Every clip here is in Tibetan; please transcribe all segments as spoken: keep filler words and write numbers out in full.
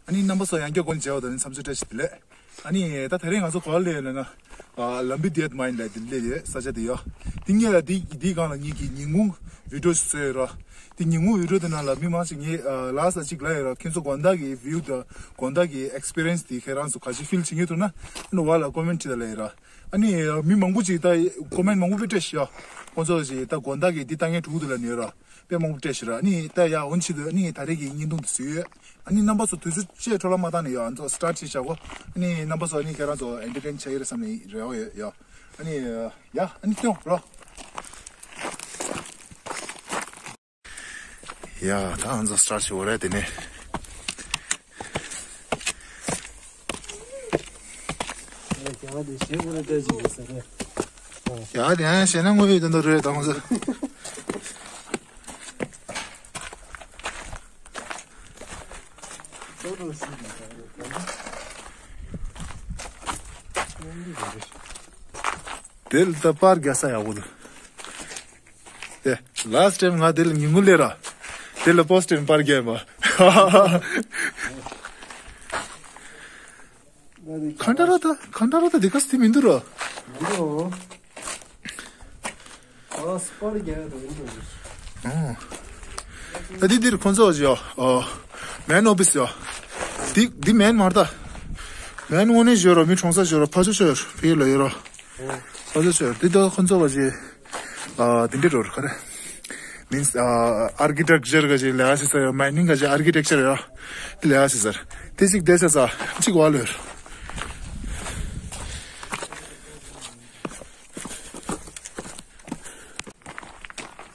ཨ་ནི་རྣམ་པ་ཚོ་ཡང་བསྐྱར་སྐུ་མགྲོན་བྱས་པ་དང་ནི་འཚམས་འདྲི་བཀྲ་ཤིས་བདེ་ལེགས། ཨ་ནི་ད་དེ་རིང་ང་ཚོ་ག་པར་སླེབས་ཡོད་ལབ་ན། ཨ། ལམ་བི་དེད་མའིན་ལབ་དེ་སླེབས་ཡོད་ས་ཆ་དེ་ཡོད། དེ་སྔོན་ལ་དེ་དེའི་སྒང་ལ་ངེད་ཀྱིས་ཉིན་གུང་བི་ཌིའོ་ཞིག་བཟོས་ཡོད་ར། དེ་ཉིན་གུང་བི་ཌིའོ་དེ་ནང་ལ་མི་མང་ཞིག་ངས་ཨ་ལ་ས་ཅིག་ལབ་ཡོད་ར། ཁྱེད་ཚོ་དགོང་དག་གི་བིའུ་དང་དགོང་དག་གི་ཨེགས་པི་རི་ཡན་སི་དེ་ཁྱེད་རང་ཚོ་ག་ཅི་ཕིལ་བྱེད་མཁན་འདུག་ན་ཨ་ནི་འོག་ལ་ཀོ་མེན་ཊི་བྲིས་ད་ལབ་ཡོད་ར། ཨ་ནི་མི་མང་པོ་ཅིག་ད་ཀོ་མེན་ཊི་མང་པོ་དཔེ་སྤྲད་ཤག་ཡ། ཁོང་ཚོ་ཞིག་ད་དགོང་དག་གི་འདི་ལྟ་མཁན་དྲུག་དེ་ལ་ཉོས་ར། དཔེ་མང་པོ་སྤྲད་ཤག་ར། ཨ་ནི་ད་ཡ་འོན་ཆེད་དུ་ཨ་ནི་ད་རེས་ཀྱི་བརྙན་ཐུང་དེ་བཟོས་ཡོད། ཨ་ནི་རྣམ་པ་ཚོ་དུས་ཚོད་ཅིག་འཕྲོ་བརླག་མ་བཏང་ནས་ཡ་ཨ་ཚོ་སི་ཊར་ཊི་བྱེད་བྱ་གོ། ཨ་ནི་རྣམ་པ་ཚོ་ཨ་ནི་ཁྱེད་རང་ཚོ་ཨེན་ཊར་ཊེན་བྱེད་ཀྱི་རེད་བསམ་ནས་རེ་བ་ཡོད་ཡ། ཨ་ནི་ཡ་ཨ་ནི་སྟོན་རོགས། ཡ་ད་ཨ་ཚོ་སི་ཊར་ཊི་བྱེད་འོ་རེད་དེ་ནས། ཡ་དེ་ཡང་བྱས་ན་དངོས་ཡོད་དོན་དུ་རེད་དང་ཟེར། དེ་ལ་ད་པར་རྒྱག་ས་ཡག་པོ་འདུག་དེ་ལ་སི་ཊི་ཊེམ་ང་དེ་ལ་ཉིན་གུང་སླེབས་ར། དེ་ལ་ཕར་སི་ཊི་ཊེམ་པར་རྒྱག་པ། གང་འདྲ་ར་ད་གང་འདྲ་ར་ད་དེ་ག་སི་དེ་མི་འདུག་ར། མི་འདུག་ཨ་སི་པར་རྒྱག་ཡ་ད་མི་འདུག་ཨ། ད་དེ་འདིར་ཁོང་ཚོ་ཡོད། ཨ། མེན་ཨོ་ཕི་སི་ཡོད། དེ་དེ་མེན་མ་རེད་ད། མེན་དངོས་གནས་ཡོད་ར། མི་གྲོངས་ས་ཡོད་ར། ཕར་ཕྱོགས་ཡོད་ར། ཕ་ཡུལ་ལ་ཡོད་ར། ཨོ། ཨོ་ཙི་ཙི། འདི་ལྟ་ཁོ་ཚོ་བ་ཅི། ཨ། འདི་འདྲ་འགྲོ་ར་ག་རེ། མིན་སི། ཨ། ཨར་ཀི་ཊེག་ཅར་ག་ཅི་ལས་ཨ་སི་ས་ཡ། མའི་ནིང་ག་ཅི་ཨར་ཀི་ཊེག་ཅར་ཡ། འདི་ལས་ཨ་སི་ས། དེ་ཅིག་བསྡད་ས་ས་ཅིག་བ་ལོས།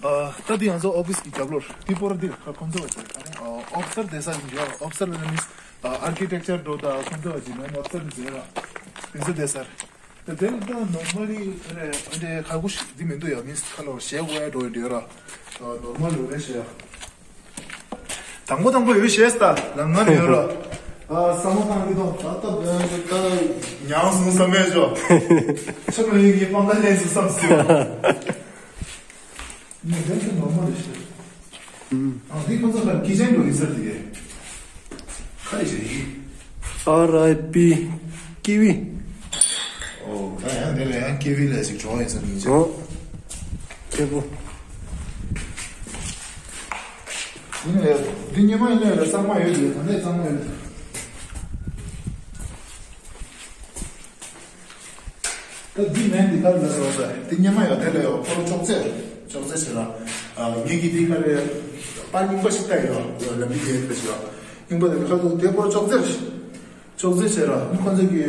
ཨ། ད་འདི་ང་ཚོ་ཨོ་ཕི་སི་གི་རྒྱབ་ལོགས་འདི་པོ་ར། འདི་ཁ་ཁོ་ཚོ་བ་ཅི། ཨ། ཨོ་ཕི་སར་བསྡད་ས་ཡིན་ར། ཨོ་ཕི་སར་ལ་མིན་སི། ཨ། ཨར་ཀི་ཊེག་ཅར་འགྲོ་ད་ཁོ་ཚོ་བ་ཅི་མེན་ཨོ་ཕི་སར་འཛིན་ར། དེ་ཚོ་བསྡད་ས་རེད། དེ་ལ་ད་ནོར་མལ་ལི་རེད། འདི་ཁ་ཁུ་ཞིག་འདི་མི་འདུག་ཡ། མིན་སི་ཁ་ལོར་ཞེ་གོ་ཡ་འགྲོ་ཡི་འདུག་ར། ནོར་མལ་ལོ་རེད་ཞེ་ཡ། དང་པོ་དང་པོ་ཡོད་ཤེས་ད་ལ་ང་ནི་ཡོད་ར། ཨ། ས་མོ་ཏང་གི་དོ་ད་ད་ད་ཉང་སུང་ས་མེད་ཅོ། ཆ་མ་ཡིན་གྱི་པང་ད་ལེན་སུ་བསམ་སུ། ནི་དེ་ཚོ་ནོར་མལ་རེད་ཤེས། ཨ། འདི་ཁོ་ཚོ་ལ་ཀི་ཅན་འགྲོ་ཡིན་ཟེར་དེ། ག་རེ་བྱེད་ཀྱི། ཨར་ཨའི་པི་ཀི་ཝི། ཨོ། ད་ཡང་འདི་ལ་ཡང་ཀི་ཝི་ལ་ཞིག་འགྲོ་ཡིན་ཟེར་ཡིན་ཟེར། ཨོ། ཨེ་པལ། ཡིན་ནའི་འདི་ཉི་མ་ཡིན་ནའི་གཙང་མ་ཡོད་དེ། ད་ནས་གཙང་མ་ཡོད་དེ། ད་འདི་མེན་འདི་གར་ལ་རོགས་ཟེར། འདི་སྙེ་མ་ཡོད་དེ་ལ་ཡོད། ཁོ་རང་ཅོག་ཙེ་ཅོག་ཙེ་བྱེད་ར། ཨ། ངེད་ཀྱིས་འདི་ག་རེ་པར་རྙིང་པ་ཞིག་བལྟས་ཡོད། ལམ་བི་དེ་ཡོད་པ་ཞིག་ཡོད། རྙིང་པ་དེ་ཁ་ཐུག་དེ་པོ་ར་ཅོག་ཙེ་རེད། ཅོག་ཙེ་བྱེད་ར། ཁོ་ཚོ་གི་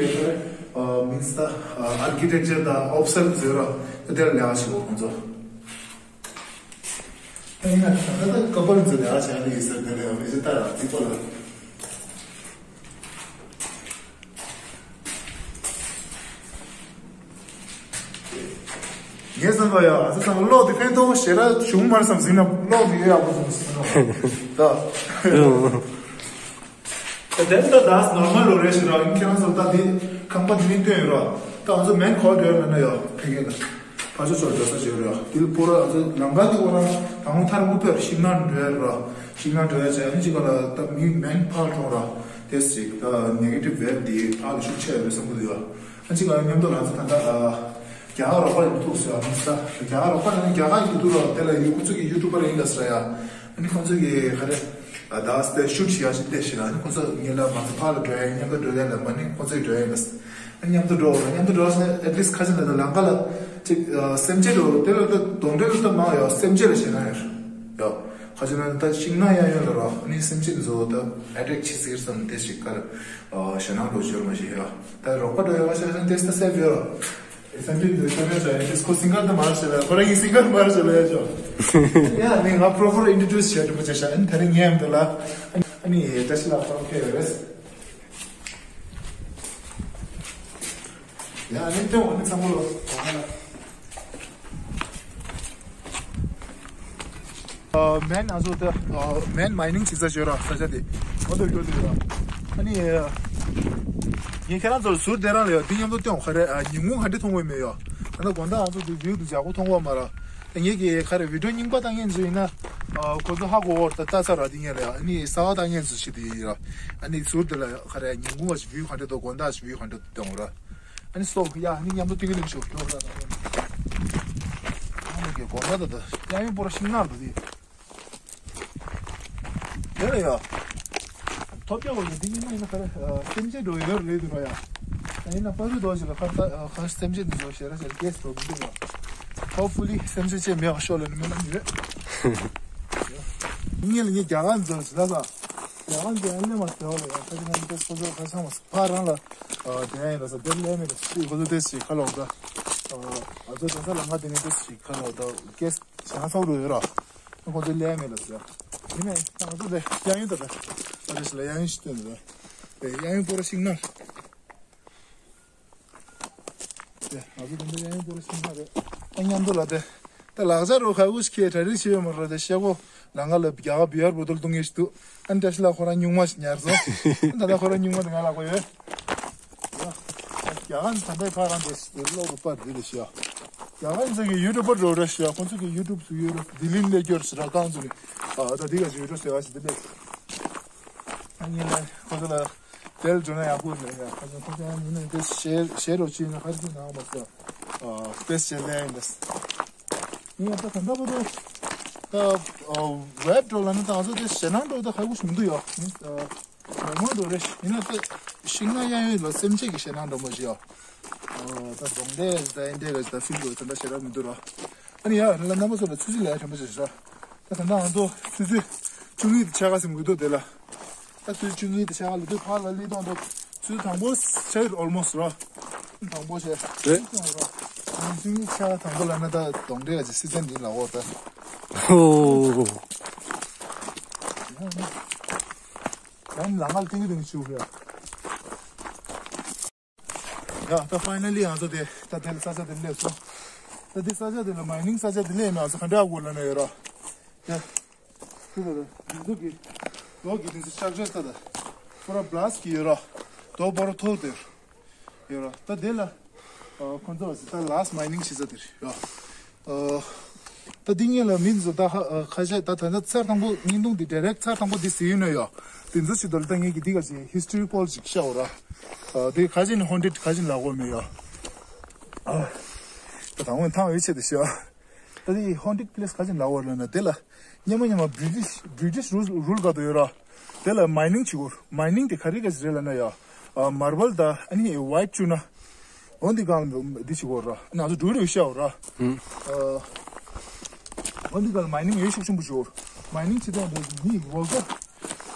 ཨ། མིན་སི་ད་ཨ། ཨར་ཀི་ཊེག་ཅར་དང་ཨོ་ཕི་སར་བཟོས་ར། དེ་ལ་ལས་ཀ་བྱེད་གོ་ཁོ་ཚོ། ད་ཡིན་ན་ད་ལྟ་ཀ་པར་ཚོ་ལས་ཀ་བྱེད་ཡ་ཡིན་ཟེར། དེ་ལས་ཡང་མི་ཚེ་ལྟ་ར་རྩིག་པ་ལ། ངས་བསམ་པ་ཡ། ང་ཚོ་ཚང་མ་གློག་དེ་ཕན་ཐོགས་ཞེ་དྲག་བྱུང་མ་རེད་བསམ་ཟིན་ན། གློག་དེ་ཡོད་ཡག་པོ་བྱུང་ཟིན་ན། ད། ད་དེ་ད་ད་ནོར་མལ་ལོ་རེད་ཞེ་དྲག་ཡིན། ཁྱེད་རང་ཚོ་ད་དེ་ཁང་པ་དེ་ནས་སྟོན་ཡོད་ར། ད་ང་ཚོ་མེན་ཁོ་དེར་ན་ན་ཡོད་ཕ་གི་ན། ཕར་ཕྱོགས་ཕྱོགས་འགྲོ་ས་ཞིག་ཡོད་ར། དེ་ལ་པོ་ར་ང་ཚོ་ལམ་ཁ་དེ་ཁོ་རང་དང་པོ་ཐར་མགོ་ཕེབས་ཤིང་ནགས་འགྲོ་ཡ་ར། ཤིང་ནགས་འགྲོ་ཡ་བྱས་ཨ་ནི་ཅིག་ག་ལ་ད་མི་མེན་ཕར་གྲོངས་ར། དེ་ཞིག་ད་ནེ་གེ་ཊིབ་ཝེབ་དེ་ཕར་ལ་ཤུགས་ཆེ་ཡོད་རེད་བསམ་གི་འདུག་ཡ། ཨ་ཅིག་ང་མཉམ་དུ་ང་ཚོ་ད་ལྟ་ཨ་རྒྱ་གར་རོགས་པ་ཡིན་ཐུག་ཟེར་བ་མི་ས། རྒྱ་གར་རོགས་པ་ནི་རྒྱ་གར་ཡིན་འདུག་རོགས། དེ་ལ་ཡུ་ཁོ་ཚོ་གི་ཡུ་ཊུབ་པར་ཡིན་ལ་ཟེར་ཡ། ཨ་ནི་ཁོ་ཚོ་གི་ག་རེ་ཨ་ད་སྟེ་ཤུཊ་བྱེད་ཡ་ཞིག་བལྟས་ཤིག་ཨ་ནི་ཁོ་ཚོ་ངེད་ལ་ང་ཚོ་ཕར་ལ་འགྲོ་ཡ་ཡིན། མཉམ་དུ་འགྲོ་ཡ་ལ་མ་ནི་ཁོ་ཚོ་ཡི་འགྲོ་ཡ་ཡིན་ལ། ཨ་ནི་མཉམ་དུ་འགྲོ་རོགས། མཉམ་དུ་འགྲོ་ཟེར་ཨེ་ཊི་ལིསྚ་ཁ་ཆེ་ལ་ད་ལམ་ཁ་ལ་ཅིག་ཨ་སེམས་ཅན་འགྲོ་དེ་ལ་ད་གདོན་འདྲེ་ལ་ད་མང་ཡོད། སེམས་ཅན་ལ་ཞེད་སྣང་ཡོད་ཡ། ཁ་ཆེ་ན་ད་ཤིང་ནགས་ཡ་ཡོད་ལ་རོགས། ཨ་ནི་སེམས་ཅན་ཚོ་ད་ཨེ་ཊེག་བྱེད་སྲིད་བསམ་དེ་ཞིག་ག་རེ་ཨ་ཞེད་སྣང་འགྲོ་ཤོར་མ་ཤེས་ཡ། ད་རོགས་པ་འགྲོ་ཡ་བ་ཤ་ཤ་དེ་ད་སེབ་ཡོད་རོགས། ཨེ་ཕན་ཏི་ཚོ་ཤ་ཤ་ཤ་ཨེ་ཏིས་ཁོ་སིང་གར་ད་མ་རེད་ལ། ཁོ་རང་གི་སིང་གར་མ་རེད་ལ་ཡ་ཅོ། ཡ་ནི་ང་པོ་རོ་པོ་ར་ཨིན་ཊྲོ་ཌུས་བྱས་འགྲོ་བྱས་ཤ། ཨ་ནི་ད་རིང་ངའི་ཨམ་དུ་ལ་ཨ་ནི་བཀྲ་ཤིས་ལགས་ཁོ་རང་ཕེབས་ཡོད་རེད། ཡ་ཨ་ནི་སྟོན། ཨ་ནི་ཚང་མ་ལོ། ཨ། མེན་ང་ཚོ་ད་ཨ་མེན་མའི་ནིང་བྱེད་ས་ཡོད་ར། ས་ཆ་དེ་ང་ཚོ་ཡོད་དེ་ར། ཨ་ནི་ངས་ཁྱེད་རང་ཚོར་ཟུར་དེ་རང་ལ་ཡོད་དེ་མཉམ་དུ་སྟོན། ག་རེ་ཨ་ཉིན་གུང་ག་འདྲ་མཐོང་གི་མེད་ཡོད། ད་ལྟ་དགོང་དག་ང་ཚོ་དེ་བིའུ་དེ་ཡག་པོ་མཐོང་གི་མ་ར། ངས་ཀྱི་ག་རེ་བི་ཌིའོ་རྙིང་པ་བཏང་མཁན་ཚོ་ཡིན་ན་ ཨ་ཁོ་ཚོ་ཧ་གོ་བོར་ད་ལྟ་ས་ར་དེ་ཉེ་ལ་ཡ་ཨ་ནི་ས་བ་ད་ངན་སུ་ཞིག་དེ་ཡིན་ར། ཨ་ནི་ཟུར་དེ་ལ་ཁ་ར་ཉིན་གུང་བ་ཞིག་བུའི་ཁ་འདྲ་དོ་དགོང་དག་ཞིག་བུའི་ཁ་འདྲ་དོ་དང་ར། ཨ་ནི་སོ་ཡ་ཨ་ནི་མཉམ་དུ་ཏིང་ཏིང་ཞོག་ཞོག་ར། ཨ་ནི་གི་དགོང་དག་ད་ད་ཡ་ཡིན་པོ་ར་ཤིང་ནག་དུ་དེ། དེ་ལ་ཡ། ཐོབ་རྒྱག་པ་ཡིན་འདི་ཉིན་མ་ཡིན་ན་ཁ་ར་སེམས་ཅན་འགྲོ་ཡོད་རེད་འདུག་ར་ཡ། ཡིན་ན་པ་རུ་དོ་ཞིག་ལ་ཁ་ཁ་སེམས་ཅན་འདི་ཚོ་ཞེ་ར་ཞེ་ར་རྒྱས་སུ་འགྲོ་གི་འདུག་ཡ། Hopefully སེམས་ཅན་ཅེས་མེད་པ་ཤོག་ལ་ནི་སྨོན་ལམ་ཡོད། ངེད་ལ་ངེད་རྒྱ་གར་འཛོམས་ཞིག་ལ་ས། རྒྱ་གར་འཛོམས་ཨ་ལེ་མ་ཟེར་བ་ལ་ཡ་ཁ་ཅིག་ཁ་ཅིག་ཏེ་སོ་སོ་ཁ་ཆང་མ་ཕ་རང་ལ་དེ་ཡ་ཡིན་ལ་ས་དེ་ལས་མེད་ལ་སི་ཁོ་ཚོ་ཏེ་ཞིག་ཁ་ལོག་ད། ཨ་ཚོ་དེ་ས་ལ་ང་དེ་ནས་ཏེ་ཞིག་ཁ་ལོག་ད་ཀེས་ཆང་ཚོགས་རུ་ཡོད་ར། ཁོང་ཚོ་ལས་མེད་ལ་ཟེར། ཡིན་ནའི་ང་ཚོ་ལས་གཡང་ཡིན་ད་ལྟ་ཨ་རེ་ཞིག་ལ་གཡང་ཡིན་ཞིག་སྟོན་རེད། དེ་གཡང་ཡིན་པོ་ར་ཤིང་ནག་དེ་ང་ཚོ་དེ་འདྲ་གཡང་ཡིན་པོ་ར་ཤིང་ནག་རེད། ཨ་མཉམ་དུ་ལ་དེ་ད་ལག་ཆ་རུ་ཁ་ཝུ་ཤི་ཁའི་གྲ་སྒྲིག་བྱས་ཡོད་མ་རེད་དེ་ཤེལ་སྒོ་ལ་ང་ལ་རྒྱ་གར་བི་ཡར་བོ་ཏོལ་བཏུང་ངེས་ཞིག་འདུག་ཨ་ནི་བཀྲ་ཤིས་ལགས་ཁོ་རང་སྨྱུག་མ་ཞིག་ཉར་སོང་། ཨ་ད་ལྟ་ཁོ་རང་སྨྱུག་མ་དེ་ང་ལ་གོ་ཡོད། ཡ། རྒྱ་གར་ནས་ད་ལྟའི་ཕ་རང་དེ་ཞིག་དེ་ཀློག་གི་པར་དེ་རེད་ཤག་རྒྱ་གར་ཚོ་གི་ཡུ་ཊུབ་པར་འགྲོ་རེད་ཤག་ཁོང་ཚོ་གི་ཡུ་ཊུབ་སུ་ཡོད་རེད། ལྡི་ལི་ནས་སྐྱོར་ཞིག་ར་རྐང་ཚོ་ནི། ཨ་ད་འདི་ག་ཞིག་ཡུ་ཊུབ་ཟེར་བ་ཞིག་དེ་ལས། ཨ་ཉིན་ལ་ཁོང་ཚོ་ལ་དེལ་འགྲོ་ན་ཡག་པོ་རེད་ཡ། ཁོང་ཚོ་ཁོང་ཚོ་ཡང་ཉིན་ནས་དེ་ཞེ་ཞེ་རོ་ཅི་ན་ཧར་གི་ནང་མ་ཟ། ཨ་དེ་ཞེ་ལེ་ཡིན་ད། ངས་ད་ད་ལྟ་བར་དུ་ད་ཝེབ་འགྲོ་ལ་ནི་ད་ང་ཚོ་དེ་ཞེ་ནང་འགྲོ་ད་ཧ་གོ་ཞིག་མི་འདུག་ཡ། ནོར་མལ་འགྲོ་རེད། ཡིན་ན་ད་ཤིང་ནག་གཡང་ཡོད་ལ་སེམས་ཅན་གྱི་ཞེད་སྣང་འདྲ་མོ་ཞིག་ཡོད། ཨོ་ད་གདོང་འདྲེ་ད་ཨེ་འདྲེ་ག་ད་ཕིལ་འགྲོ་ད་འདྲ་ཞེ་དྲག་མི་འདུག་ར། ཨ་ནི་ཡ་ར་ལ་རྣམ་པ་ཚོ་ལ་ཆུ་ཚོད་ལས་དྲན་པ་ཞིག་ར། ད་ད་ད་ང་ཚོ་ཆུ་ཚོད་བཅུ་གཉིས་དེ་ཆ་ག་ཟིན་དགོས་འདུག་དེ་ལ། ད་ཆུ་ཚོད་བཅུ་གཉིས་དེ་ཆ་ག་ལ་དུས་ཕར་ལ་སླེབས་དང་འདུག་ཆུ་ཚོད་དང་པོ་ཆ་ཡོད་ཨོལ་མོ་སི་ར། དང་པོ་ཆ་རེད། ཆུ་ཚོད་དང་པོ་ལ་ན་ད་གདོང་འདྲེ་ག་ཅིག་སི་ཙན་འདི་ལ་འོ་ད། ཨོ། ཡང་ལ་ང་ལ་ཏིང་ཏིང་ཆུ་ཡ། ཡ་ད་ཕའི་ནལ་ལི་ང་ཚོ་དེ་ད་དེ་ལ་ས་ཆ་དེ་སླེབས་སོང་། ད་དེ་ས་ཆ་དེ་ལ་མའི་ནིང་ས་ཆ་དེ་སླེབས་ན་ང་ཚོ་ག་འདྲ་དགོས་ལབ་ན་ཡོད་ར། ཡ། དེ་ད་ད་དེ་ཚོ་གི་ལོག་གི་དེ་ཚོ་ལྕགས་ཆ་ད་ད་ཁོ་ར་བྷི་ལ་སི་ཊི་གི་ཡོད་ར། དོ་པོ་ར་ཐོག་དེ་ཡོད་ར། ད་དེ་ལ་ཁོ་ཚོ་ད་ལ་སི་མའི་ནིང་བྱེད་ས་དེ་རེད་ཡ། ད་འདི་ངེད་ལ་མི་འདི་ཚོ་ད་ཧ་ཁ་ཤས་ད་ད་ད་ཚར་དང་པོ་བརྙན་ཐུང་འདི་ཌའི་རེག་ཚར་དང་པོ་འདི་ཟེར་ཡིན་ནོ་ཡ། དེ་ཚོ་ཞིག་ད་ལ་ད་ངེད་ཀྱི་འདི་ག་ཅིག་ཧི་སི་ཊོ་རི་པོལ་ཅིག་ཤ་འོ་ར། དེ་ཁ་ཅིག་ནི་ཧོན་ཊེཌ་ཁ་ཅིག་ལ་གོ་མེད་ཡ། ད་དང་པོ་ཐང་འོད་ཆེ་དེ་ཤ། ད་དེ་ཧོན་ཊེཌ་པི་ལེ་སི་ཁ་ཅིག་ལ་གོ་ལ་ན་དེ་ལ་སྙེ་མ་སྙེ་མ་བི་རི་ཊི་ཤི་བི་རི་ཊི་ཤི་རུལ་རུལ་ག་དུ་ཡོད་ར། དེ་ལ་མའི་ནིང་བྱེད་དགོས། མའི་ནིང་དེ་ག་རེ་ག་ཅིག་རེད་ལབ་ན་ཡ། མར་བལ་དང་ཨ་ནི་ཝའེ་ཊི་བཅུག་ན། འོ་འདི་གང་འདི་བྱེད་དགོས་ར། ང་ཚོ་འགྲོ་རེ་ཤ་འོ་ར། ཨ། འོ་འདི་གང་མའི་ནིང་ཡོད་ཤུགས་ཆེན་པོ་ཞིག་འོ། མའི་ནིང་བྱེད་སྟངས་འདི་མི་ཝོར་ཀར་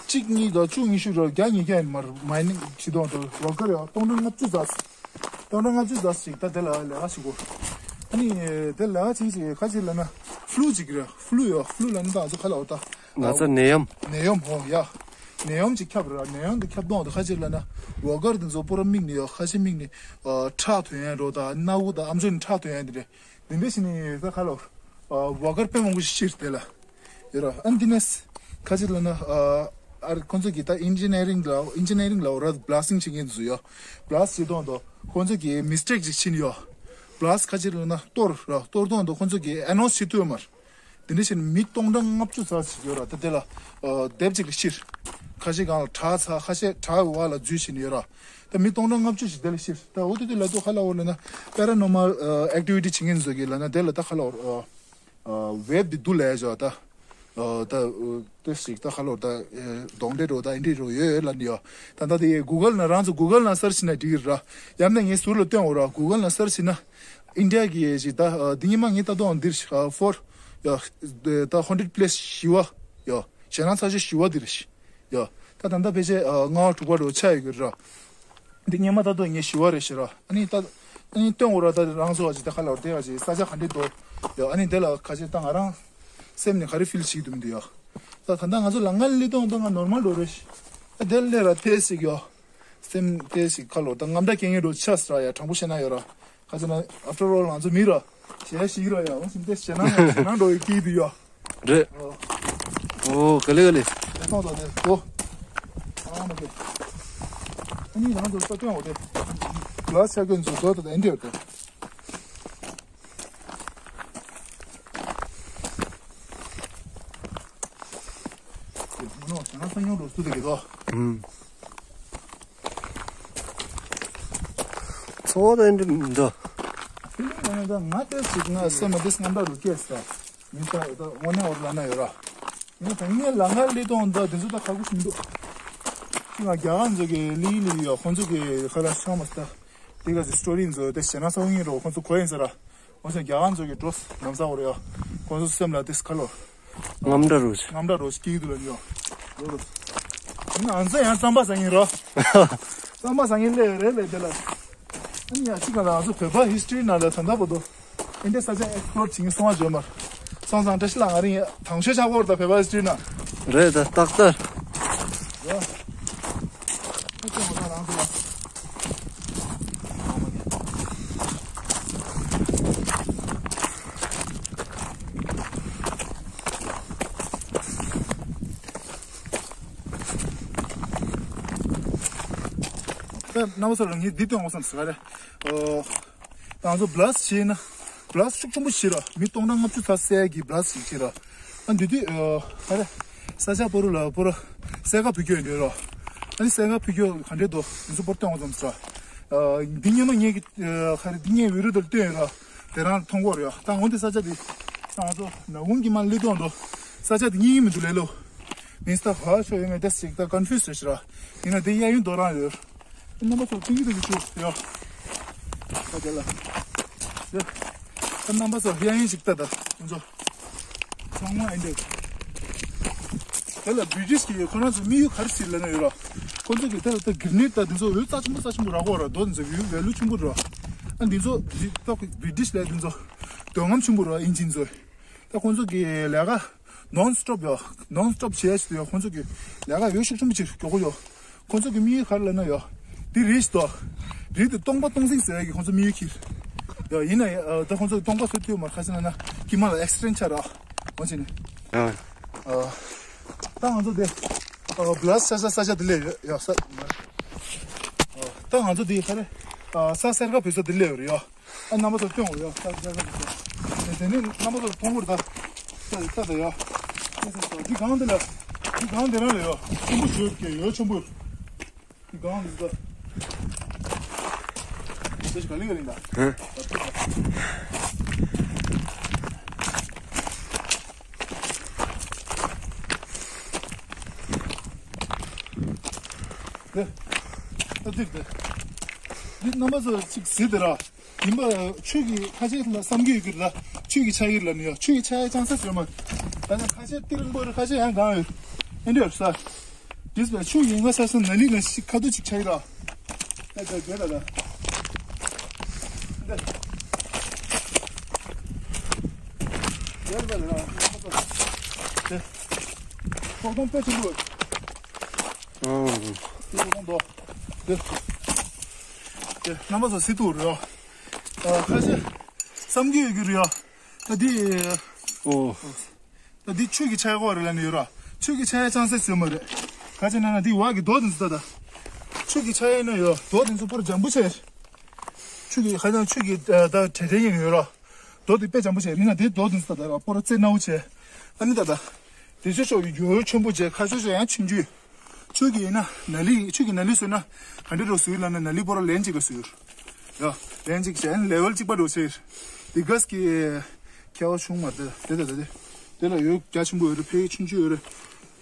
གཅིག་གཉིས་དང་བཅུ་ཉི་ཤུ་ར་བརྒྱ་ཉིས་བརྒྱ་ཡིན་མར་མའི་ནིང་བྱེད་སྟངས་འདི་ཝོར་ཀར་ཡ་སྟོང་ཕྲག་ལྔ་བཅུ་ཙམ། སྟོང་ཕྲག་ལྔ་བཅུ་ཙམ་ཞིག་ད་དེ་ལ་ལས་ཀ་བྱེད་དགོས། ཨ་ནི་དེ་ལས་ཀ་བྱེད་ཅིག་ཁ་ཅིག་ལབ་ན་ཕུ་ལུ་ཅིག་རེད། ཕུ་ལུ་ཡོད། ཕུ་ལུ་ལབ་ན་ད་ང་ཚོ་ཁ་ལ་འོ་ད། ང་ཚོ་ནད་ཡམས། ནད་ཡམས་ཧོ་ཡ། ནད་ཡམས་ཅིག་ཁྱབ་ར། ནད་ཡམས་དེ་ཁྱབ་སྟངས་དེ་ཁ་ཅིག་ལབ་ན་ཝོར་ཀར་དེ་ཚོ་པུ་ར་མིག་ནས་ཡོད། ཁ་ཅིག་མིག་ནས་ཁྲག་ཐོན་ཡ་འགྲོ་ད་སྣ་བུག་དང་ཨམ་ཅོག་ནས་ཁྲག་ཐོན་ཡ་དེ་རེད། དེ་འདྲ་ཞིག་ནས་ད་ཁ་ལ་ཝོར་ཀར་དཔེ་མང་པོ་ཞིག་ཤི་རེད་དེ་ལ། ཡོད་ར། ཨ་ནི་དེ་ནས་ཁ་ཅིག་ལབ་ན་ཨ་ཁོང་ཚོ་གི་ད་ཨིན་ཇི་ནི་ཡ་རིང་ལ་ཨིན་ཇི་ནི་ཡ་རིང་ལ་འོ་ར་བྷི་ལ་སི་ཊིང་བྱེད་མཁན་ཚོ་ཡོད། བྷི་ལ་སི་ཊི་བྱེད་སྟངས་དང་ཁོང་ཚོ་གི་མི་སི་ཊེག་ཅིག་ཕྱིན་ཡོད། བྷི་ལ་སི་ཊི་ཁ་ཅིག་ལབ་ན་གཏོར་ར། གཏོར་སྟངས་དང་ཁོང་ཚོ་གི་ཨེ་ནོན་སི་བྱེད་ཐུབ་ཡོད་མ་རེད། དེ་འདྲ་བྱས་ནས་མི་སྟོང་ཕྲག་ལྔ་བཅུ་ཙམ་ཞིག་ཡོད་ར། ད་དེ་ལ་ཨ་སྡེབ་ཅིག་ལ་ཤི་རེད། ཁ་ཤས་སྒང་ལ་ཁྲག་ཚ། ཁ་ཤས་ཁྲག་འོག་ལ་འཛུལ་ཕྱིན་ཡོད་ར། ད་མི་སྟོང་ཕྲག་ལྔ་བཅུ་ཞིག་དེ་ལ་ཤི་རེད། ད་འོ་དེ་དུས་ལ་དུ་ཁ་ལ་འོ་ལ་ན་པེ་ར་ནོར་མལ་ཨེག་ཊི་བི་ཊི་བྱེད་མཁན་ཚོ་གི་ལ་ན་དེ་ལ་ད་ཁ་ལ་འོ་ཝེབ་དེ་འདུག་ལས་བྱ་ད། ད་དེ་ཞིག་ད་ཁ་ལ་འོ་ད་གདོང་འདྲེ་འགྲོ་ད་ཨེ་འདྲེ་འགྲོ་ཡོད་ལ་ནི་ཡོད། ད་ད་དེ་གུ་གལ་ན་རང་ཚོ་གུ་གལ་ན་སར་ཆི་ན་འགྲིག་གི་ར། ཡང་ན་ངས་ཟུར་ལ་སྟོན་འོ་ར། གུ་གལ་ན་སར་ཆི་ན་ཨིན་ཌི་ཡ་གི་ཞིག་ད་འདི་ཉི་མ་ངས་ད་དོང་འདིར་ཕོར་ཡ་ད་ཧོན་ཊེཌ་པི་ལེ་སི་བཞི་བ་ཡ་ཞེད་སྣང་ཚ་ཤོས་བཞི་བ་འདིར་ཞིག་ཡ། ད་ད་ལྟ་ཕལ་ཆེར་ཨ་ལྔ་པ་དྲུག་པ་འགྲོ་ཆགས་ཡོད་ཀྱི་ར། འདི་སྔོན་མ་ད་དུང་ངས་ཞུ་བ་རེད་ཤི་ར། ཨ་ནི་ད་ཨ་ནི་སྟོན་འོ་ར། ད་རང་ཚོ་བ་ཅིག་ད་ཁ་ལ་བར་དེ་བ་ཅིག་ས་ཆ་ག་འདྲས་འདུག་ཡ། ཨ་ནི་དེ་ལ་ཁ་ཆེ་ད་ང་རང་སེམས་ནས་ག་རེ་ཕིལ་བྱེད་ཀྱི་འདུག་མི་འདུག་ཡ། ད་ད་ལྟ་ང་ཚོ་ལ་ང་ལི་ཏོང་ད་ང་ནོར་མལ་འགྲོ་རེད་ཤི། ཨ་དེ་ལས་ར་ཐེ་ཞིག་ཡ། སེམས་ཐེ་ཞིག་ཁ་ལོ་ད་རྔམ་སྐྲག་སྐྱེ་ངེས་འགྲོ་ཆགས་སི་ར་ཡ། དྲང་པོ་བཤད་ན་ཡོད་ར། ཁ་ཆེ་ན་ཨབ་ཊར་ཨོལ་ང་ཚོ་མི་ར། ཞེ་ཞིག་ར་ཡ། འོ་སེམས་ཐེ་ཞེ་ན་ཞེ་ན་འགྲོ་ཡི་སྐྱིད་འདུག་ཡ། རེད། ཨོ། ཨོ་ག་ལེ་ག་ལེ། ཨེ་ཐོང་ཐོང་དེ་གོ། ཨ་མ་གེ། ཨ་ནི་རང་ཚོ་ལྟ་སྟོན་འོ་དེ། ག་ལ་ཆ་གོན་ཚོ་དོ་ད་ཨེ་འདྲེ་འོ་དེ། ཚུར་དེ་གི་དོ། ཚོ་དེ་འདི་འདི། ཕི་ལིང་ཡང་ན་ད་ང་ཏོག་ཙམ་ང་སེམས་མ་བདེ་སྔམ་འདྲ་རུ་སྐྱེས་ས། མི་ས་ད་དངོས་གནས་འོར་ལ་ན་ཡོད་ར། ཡིན་ཙང་ངས་ལ་ང་ལི་ཏོང་ད་དེ་ཚོ་ད་ཁག་པོ་ཞིག་མི་འདུག་ཅི་ང་རྒྱ་གར་ཚོ་གི་ལི་ལི་ཡོད་ཁོང་ཚོ་གི་ཁ་ལ་ཤང་མ་ས། དེ་ག་ཚོ་སི་ཊོ་རི་ཚོ་དེ་ཞེ་ན་སོང་ཡིན་རོ་ཁོང་ཚོ་གོ་ཡིན་ས་ར། འོ་ཅག་རྒྱ་གར་ཚོ་གི་འགྲོ་ནམ་ས་འོ་རེ་ཡོད། ཁོང་ཚོ་སེམས་ལ་དེ་ཁ་ལོ། ངམ་འདྲ་རོ་ཆེ། ངམ་འདྲ་རོ་ཆེ་སྐྱིད་སྡུག་ལ་ཡོད། ཡོད་རོ། ང་ཚོ་ཡང་རྩམ་པ་ཟ་ཡིན་རོ། རྩམ་པ་ཟ་ཡིན་ལེ་རེད་ལེ་དེ་ལ། ཨ་ནི་ཡང་ཅི་ག་ལ་ང་ཚོ་བོད་པ་ཧི་སི་ཊོ་རི་ནང་ལ་ད་ལྟ་བར་དུ། ཨིན་ཌི་ཡ་ས་ཆ་ཨེག་སི་པི་ལོར་བྱེད་ཀྱི་སོང་བ་བརྗོད་མར། སོང་ཙང་བཀྲ་ཤིས་ལགས་ང་རིང་དང་ཤོས་ཆགས་སྐོར་དང་བོད་པ་ཧི་སི་ཊོ་རི་ནང་། རེད་ད་ཏག་ཏག་ཡོད། ཨ་ཅེ་མ་ད་རང་ཚོ་ལ། རྣམ་པ་ཚོ་ལ་ངས་འདི་སྟོན་དགོས་བསམ་ཟེར་ག་རེ། ཨོ། ང་ཚོ་བྷི་ལ་སི་ཊི་བྱས་ན། བྷི་ལ་སི་ཊི་ཤུགས་ཆེན་པོ་བྱས་ར་མི་སྟོང་ཕྲག་ལྔ་བཅུ་ཚ་བསད་ཀྱི་བྷི་ལ་སི་ཊི་བྱས་ར། ཨ་འདི་དུས་ཨ་ག་རེ། ས་ཆ་པོ་རུ་ལ་པོ་ར། སེ་ག་བུ་ཁྱོད་འདྲེ་ར། ཨ་ནི་སེ་ག་བུ་ཁྱོད་ག་འདྲེ་དོ་འདི་ཚོ་པོ་སྟོན་དགོས་བསམ་ཟེར་ར། ཨ་འདི་སྔོན་མ་ངས་ཀྱི་ཨ་ག་རེ་འདི་ངས་བི་ཌི་ཡོ་དེར་སྟོན་ཡོད་ར། དེ་རང་མཐོང་གོ་རེད་ཡ། ད་འོན་ཏེ་ས་ཆ་འདི། ང་ཚོ་ནག་ཁུང་གི་མ་སླེབས་དོན་དུ། ས་ཆ་འདི་རྙེད་ཀྱི་མི་འདུག་ལེ་ལོ། མིན་སྟ་ག་ཤོ་ཡོད་ངས་དེ་ཞིག་ད་ཀོན་ཕིའུ་སི་རེད་ཤི་ར། ཡིན་ན་དེ་གཡས་གཡོན་དོ་རང་ཡོད། རྣམ་པ་ཚོ་ཐིང་གི་དུ་གི་ཆུ་ཡོད། ད་དེ་ལ། ཡ། ད་རྣམ་པ་ཚོ་གཡས་གཡོན་ཞིག་ལྟ་ད་ཁོང་ཚོ། ཚང་མ་ཨེ་འདྲ། དེ་ལ་བི་རི་ཊི་ཤི་གི་ཁོ་རང་ཚོ་དམིགས་ཡུལ་ག་རེ་ཟེར་ལབ་ན་ཡོད་ར། ཁོང་ཚོ་གི་དེ་ལ་ད་གིར་ནི་ད་དེ་ཚོ་འོད་རྩ་ཆེན་པོ་རྩ་ཆེན་པོ་རག་གོ་ར་རྡོ་དེ་ཚོ་ཡོད་ཝེ་ལུ་ཆེན་པོ་ར། ཨ་འདི་ཚོ་འདི་ད་བི་རི་ཊི་ཤི་ལ་དེ་ཚོ་འདོད་རྔམ་ཆེན་པོ་ར་ཨིན་ཇིན་ཚོ། ད་ཁོང་ཚོ་གི་ལས་ཀ་ནོན་སི་ཊོབ་ཡོད། ནོན་སི་ཊོབ་བྱས་ཡོད། ཁོང་ཚོ་གི་ལས་ཀ་ཡོད་ཤུགས་ཆེན་པོ་ཅིག་མགྱོགས་པོ་ཡོད། ཁོང་ཚོ་གི་དམིགས་ཡུལ་ག་རེ་ལབ་ན་ཡོད། འདི་རི་ཞིག་ཏོ། རི་དེ་སྟོང་པ་སྟོང་སེང་ཟེར་ཡ་གི་ཁོང་ཚོ་དམིགས་ཡུལ་ཁྱེར། ཡོད་ཡིན་ན་ཡང་ད་ཁོང་ཚོ་གི་སྟོང་པ་ཟེར་དུས་མ་ཁ་ཤས་ན་ན་ཀི་མ་ལ་ཨེག་སི་ཌེན་ཊི་ཆགས་ར། འོ་ཅི་ནི། ཡང་། ད་ང་ཚོ་དེ་བྷི་ལ་སི་ཊི་ས་ས་ས་ཆ་དེ་ལས་ཡོད་ཡོད་ས། ད་ང་ཚོ་དེ་ག་རེ་ས་སེར་ཁ་བུད་ས་དེ་ལས་ཡོད་རེད་ཡོད། ཨ་རྣམ་པ་ཚོར་སྟོན་འོ་ཡོད། ས་ས་ས་ས་དེ་ནི་རྣམ་པ་ཚོར་མཐོང་གི་རེད་ད། ས་ས་ས་ད་ཡོད། ས་ས་ས་འདི་གང་དེ་ལ་འདི་གང་དེ་རང་ལ་ཡོད། ཆེན་པོ་ཡོད་ཀྱི་ཡོད་ཆེན་པོ། འདི་གང་དེ་ད། ས་ཞིག་ག་ལེ་ག་ལེ་ད། ཧ། དེ། ད་འདི་དེ། འདི་རྣམ་པ་ཚོ་ཅིག་གཟིགས་དེ་ར། ཡིན་པ་ཆོས་ཀྱི་ཁ་ཆེ་ལ་བསམ་གྱི་ཡོད་ཀྱི་ལ། ཆོས་ཀྱི་ཕྱག་ཡིག་ལ་ནི་ཡོད། ཆོས་ཀྱི་ཕྱག་ཡིག་ཅང་ས་ཟེར་མ། ད་ནི་ཁ་ཆེ་ཏི་རིང་པོ་རེད། ཁ་ཆེ་ཡང་གང་ཡོད། ཨེ་འདྲ་ཡོད་ས། དེས་པ་ཆོས་ཡིན་ང་ས་ས་ན་ལི་ན་ཞིག་ཁ་ཐུག་ཅིག་ཕྱག་ཡིག་ར། ད་ད་དེ་ལ་ད། འདི། དེ་ལ་ད་ལ། དེ། ཁོག་སྟོང་དཔེ་ཆེན་པོ། ཨང་། དེ་ཁོག་སྟོང་དོ། དེ། དེ་རྣམ་པ་ཚོ་སི་ཏུ་རེད་ཡ། ཨ་ཁ་ཤས་བསམ་གྱི་ཡོད་ཀྱི་རེད་ཡ། ད་འདི། ཨོ། ད་འདི་ཆོས་ཀྱི་ཕྱག་ཡིག་རེད་ལབ་ནི་ཡོད་ར། ཆོས་ཀྱི་ཕྱག་ཡིག་ཅང་ཟེར་ཟེར་མ་རེད། ག་ཅི་ན་ན་འདི་བ་གི་རྡོ་དེ་ཚོ་ད་ད། ཆོས་ཀྱི་ཕྱག་ཡིག་ན་ཡོད་རྡོ་དེ་ཚོ་པོར་འཇམ་པོ་བྱས། ཆོས་ཀྱི་ཧ་ཅང་ཆོས་ཀྱི་ད་ད་བྲེ་བྲེ་ཡིན་ཡོད་ར། རྡོ་དེ་དཔེ་འཇམ་པོ་བྱས་རི་ན་དེ་རྡོ་དེ་ཚོ་ད་ད་ར་པོར་རྩེ་ནའུ་བྱས། ཨ་ནི་ད་ད། དེ་ཚོ་ཤོག་ཡོད་ཆེན་པོ་བྱས་ཁ་ཤོ་ཤོ་ཡང་ཆུང་ཆུང་། ཆོས་ཀྱི་ཡིན་ན་ན་ལི་ཆོས་ཀྱི་ན་ལི་བཟོས་ན་ག་འདྲ་རོ་བཟོས་ལབ་ན་ན་ལི་པོ་ར་ལན་གཅིག་ག་བཟོས། ཡ། ལན་གཅིག་བྱས་ལེ་ཝལ་གཅིག་པ་འགྲོ་ཟེར། དེ་གས་ཀྱི་ཁྱད་པར་བྱུང་མ་རེད་དེ་དེ་དེ་དེ་ལ་ཡོད་རྒྱ་ཆེན་པོ་ཡོད་རེད་ཕལ་ཆུང་ཆུང་ཡོད་རེད།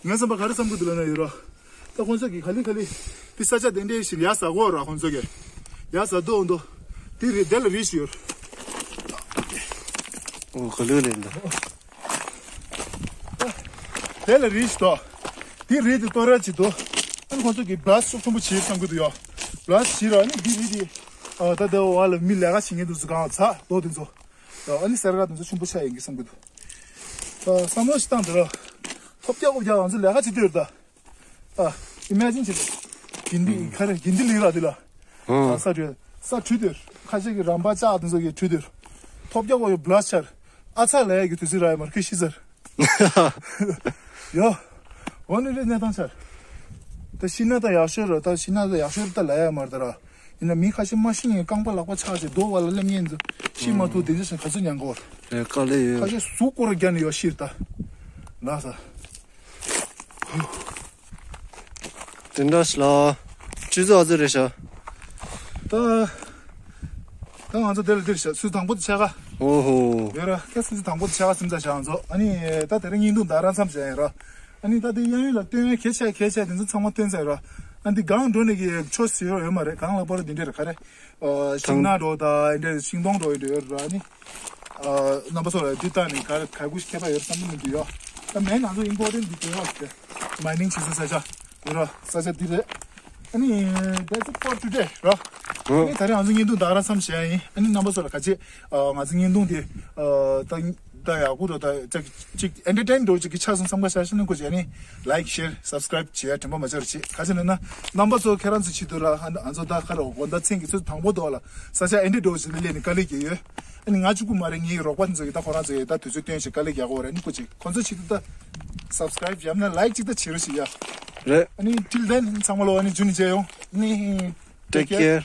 ངས་བསམ་པ་ག་རེ་བསམ་གི་འདུག་ལབ་ན་ཡོད་ར། ད་ཁོང་ཚོ་གི་ག་ལི་ག་ལི། དེ་ས་ཆ་དེ་འདྲའི་ཞིག་ཡ་ཟ་གོ་ར་ཁོང་ཚོ་གི། ཡ་ཟ་འདུག་འདུག་དེ་རེད་དེ་ལ་རིས་ཡོད། ཨོ་ག་ལི་ལས་འདུག་དེ་ལ་རིས་ཤིག་དོ། དེ་རིས་དེ་ལྟོ་ར་ཅིག་དོ། ཨ་ནི་ཁོང་ཚོ་གི་བྷི་ལ་སི་ཤུགས་ཆེན་པོ་བྱེད་བསམ་གི་འདུག་ཡོ། བྷི་ལ་སི་བྱེད་ར་ཨ་ནི་དེ་རིས་དེ། ཨ་ད་ལྟ་བ་ལ་མི་ལས་ཀ་བྱེད་མཁན་དུ་ཟི་གང་ཚ་རྡོ་དེ་ཚོ། ཨ་ནི་སེར་ཀ་དེ་ཚོ་ཆེན་པོ་ཆགས་ཡིན་གི་བསམ་གི་འདུག་ཨ་བསམ་བློ་ཞིག་བཏང་དེ་ར། ཐོབ་རྒྱག་ཁོབ་རྒྱག་ང་ཚོ་ལས་ཀ་བྱེད་དུས་ར་ད། ཨ། ཨི་མེ་ཇིན་བྱེད། དགེ་འདི་ཁ་རེ་དགེ་འདི་ལི་ར་འདི་ལ། ཨ། ས་བྲུས། ས་བྲུས་དེར། ཁ་ཤས་ཀྱི་རམ་པ་ལྕགས་དེ་ཚོ་གི་བྲུས་དེར། ཐོབ་རྒྱག་གོ་ཡོ་བྷི་ལ་སི་ཆར། ཨ་ཚ་ལ་ཡ་གི་དུས་ཚོད་ར་ཡ་མར་ཁི་ཤི་ཟེར། ཡོ། འོ་ནི་རེ་གནས་སྟངས་ཆར། ད་ཤི་ན་ད་ཡག་ཤོས་ར་ད་ཤི་ན་ད་ཡག་ཤོས་ར་ད་ལ་ཡ་མར་ད་ར། ཡིན་ན་མི་ཁ་ཤས་མ་ཤི་ཡིན་རྐང་པ་ལག་པ་ཆག་ཅེས་རྡོ་བ་ལ་སླེབས་ཉེན་ཚོ། ཤི་མ་ཐུབ་དེ་འདྲ་ཞིག་ག་ཚོད་ཉན་གོ། ཨེ་དཀའ་ལས་ཡོད། ཁ་ཤས་ཟུག་སྐོར་རྒྱ་ནས་ཡོ་ཤིར་ད། ལ་ས། དེ་འདྲ་ཞིག་ལ། ཆུ་ཚོད་ཨ་ཚོད་རེད་ཤག་ད། ད་ང་ཚོ་དེ་ལ་འདིར་ཤག་སུ་དང་པོ་དེ་ཆགས་ཀ་ཨོ་ཧོ། ཡོད་ར་ཁ་སུ་དང་པོ་དེ་ཆགས་ཀ་སེམས་ཚ་ཤག་ང་ཚོ། ཨ་ནི་ད་དེ་རིང་བརྙན་ཐུང་ད་ར་མཚམས་བཞག་ཡིན་ར། ཨ་ནི་ད་དེ་གཡས་གཡོན་ལ་སྟོན་ཡ་གལ་ཆེ་གལ་ཆེ་དེ་ཚོ་ཚང་མ་སྟོན་ཚར་ར། ཨ་འདི་གང་འགྲོ་ནས་ཀྱི་ཆོ་ཟེར་ཡོད་མ་རེད། གང་ལ་པོ་ར་འདི་འདྲ་རེད་ག་རེ། ཤིང་ནགས་འགྲོ་ད་འདི་འདྲ་ཤིང་སྡོང་འགྲོ་ཡི་འདྲ་ཡོད་ར་ནི། རྣམ་པ་ཚོ་ལ་འདི་ལྟ་ནས་ག་ག་གུ་ཁྱད་པར་ཡོད་བསམ་གྱི་མི་འདུག་ཡོ། ད་མེན་ང་ཚོ་ཨིམ་པོར་ཊེན་ཊི་འདི་དེ་ཡོད་དེ། མའི་ནིང་བྱེད་ས་ས་ཆ་ཡོད་ར་ས་ཆ་འདི་རེད། ཨ་ནི་that's it for today ར། ཨ་ནི་ད་རེས་ང་ཚོ་བརྙན་ཐུང་ད་ག་རང་མཚམས་བཞག་ཡིན། ཨ་ནི་རྣམ་པ་ཚོ་ལ་ག་ཅི་ང་ཚོ་བརྙན་ཐུང་འདི་ད་ད་ཡག་པོ་འགྲོ་ད་ཅིག་ཅིག་ཨེན་ཊར་ཊེན་འགྲོ་ཅིག་གི་ཆགས་སོང་བསམ་ག་ཤར་ཤར་ནས་ཁོ་ཅིག་ཨ་ནི་ལའིཀ་ཤེར་སབ་སི་ཀ་རའིབ་བྱེད་ཡ་དྲན་པ་མ་བརྗེད་ར་བྱེད། ག་ཅི་ན་ན་རྣམ་པ་ཚོ་ཁྱེད་རང་ཚོ་ཆེད་དུ་ར་ང་ཚོ་ད་ག་ར་དགོང་དག་མཚན་གྱི་ཚོད་དང་པོ་དོ་ལ་ས་ཆ་ཨེ་འདྲ་འགྲོ་ཞིག་ལ་སླེབས་ནས་དཀའ་ལས་བརྒྱབ་ཡོད། ཨ་ནི་ང་གཅིག་པུ་མ་རེད། ངའི་རོགས་པ་ཚོ་གིས་ད་ཁོ་རང་ཚོ་ཡིས་ད་དུས་ཚོད་བཏོན་ཞིག་དཀའ་ལས་རྒྱག་གོ་རེད། ཨ་ནི་ཁོ་ཅིག་ཁོ་ཚོ་ཆེད་དུ་ད་སབ་སི་ཀ་རའིབ་ཡང་ན་ལའིཀ་ཅིག་ད་བྱེད་རོགས་ཞིག་ཡ། རེད། ཨ་ནི་ཊིལ་དེན་ཚང་མ་ལོ་ཨ་ནི་ཇུ་ནི་མཇལ་ཡོང་། ཨ་ནི་ཊེག་ཀེར།